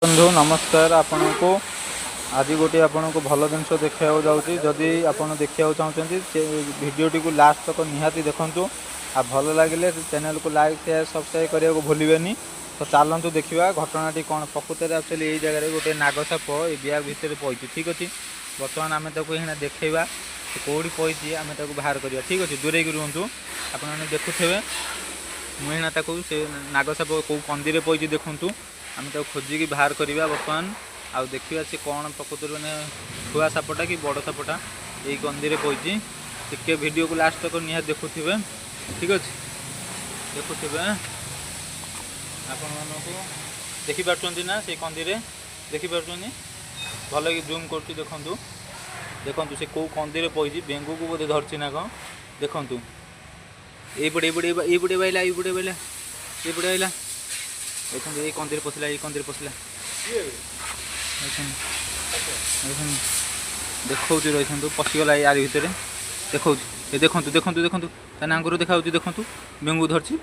ବନ୍ଧୁ, ନମସ୍କାର ଆପଣଙ୍କୁ। ଆଜି ଗୋଟିଏ ଆପଣଙ୍କୁ ଭଲ ଜିନିଷ ଦେଖାଇବାକୁ ଯାଉଛି। ଯଦି ଆପଣ ଦେଖିବାକୁ ଚାହୁଁଛନ୍ତି, ସେ ଭିଡ଼ିଓଟିକୁ ଲାଷ୍ଟ ତକ ନିହାତି ଦେଖନ୍ତୁ। ଆଉ ଭଲ ଲାଗିଲେ ଚ୍ୟାନେଲକୁ ଲାଇକ୍, ସେୟାର, ସବସ୍କ୍ରାଇବ୍ କରିବାକୁ ଭୁଲିବେନି। ତ ଚାଲନ୍ତୁ ଦେଖିବା ଘଟଣାଟି କ'ଣ। ପ୍ରକୃତରେ ଆକ୍ଚୁଆଲି ଏଇ ଜାଗାରେ ଗୋଟେ ନାଗ ସାପ ଏଇ ବ୍ୟାଗ୍ ଭିତରେ ପଇଛି, ଠିକ୍ ଅଛି। ବର୍ତ୍ତମାନ ଆମେ ତାକୁ ଏଇନା ଦେଖେଇବା, ସେ କେଉଁଠି ପଇଛି, ଆମେ ତାକୁ ବାହାର କରିବା, ଠିକ୍ ଅଛି। ଦୂରେଇକି ରୁହନ୍ତୁ। ଆପଣମାନେ ଦେଖୁଥିବେ, ମୁଁ ଏଇନା ତାକୁ, ସେ ନାଗ ସାପ କେଉଁ କନ୍ଦିରେ ପଇଛି ଦେଖନ୍ତୁ। ଆମେ ତାକୁ ଖୋଜିକି ବାହାର କରିବା ବର୍ତ୍ତମାନ ଆଉ ଦେଖିବା ସେ କ'ଣ ପ୍ରକୃତରେ, ମାନେ ଛୁଆ ସାପଟା କି ବଡ଼ ସାପଟା ଏଇ କନ୍ଦିରେ ପଇଛି। ଟିକେ ଭିଡ଼ିଓକୁ ଲାଷ୍ଟ ତକ ନିହାତି ଦେଖୁଥିବେ, ଠିକ୍ ଅଛି। ଦେଖୁଥିବେ, ଆପଣମାନଙ୍କୁ ଦେଖିପାରୁଛନ୍ତି ନା? ସେଇ କନ୍ଦିରେ ଦେଖିପାରୁଛନ୍ତି? ଭଲକି ଜୁମ୍ କରୁଛି, ଦେଖନ୍ତୁ, ଦେଖନ୍ତୁ, ସେ କେଉଁ କନ୍ଦିରେ ପଇଛି। ବେଙ୍ଗକୁ ବୋଧେ ଧରିଛି ନା କ'ଣ? ଦେଖନ୍ତୁ, ଏଇପଟେ, ଏଇପଟେ, ଏଇପଟେ ବାଇଲା, ଏଇପଟେ ବାଇଲା, ଏଇପଟେ ଆଇଲା। ଦେଖନ୍ତୁ, ଏଇ କନ୍ଦିରେ ପଶିଲା, ଏଇ କନ୍ଦିରେ ପଶିଲା। ଦେଖନ୍ତୁ, ଦେଖନ୍ତୁ, ଦେଖଉଛି, ରହିଥାନ୍ତୁ। ପଶିଗଲା ଏଇ ଆରି ଭିତରେ, ଦେଖଉଛି। ଏ ଦେଖନ୍ତୁ, ଦେଖନ୍ତୁ, ଦେଖନ୍ତୁ, ତା ନାଙ୍ଗୁର ଦେଖାଯାଉଛି। ଦେଖନ୍ତୁ, ବେଙ୍ଗକୁ ଧରିଛି।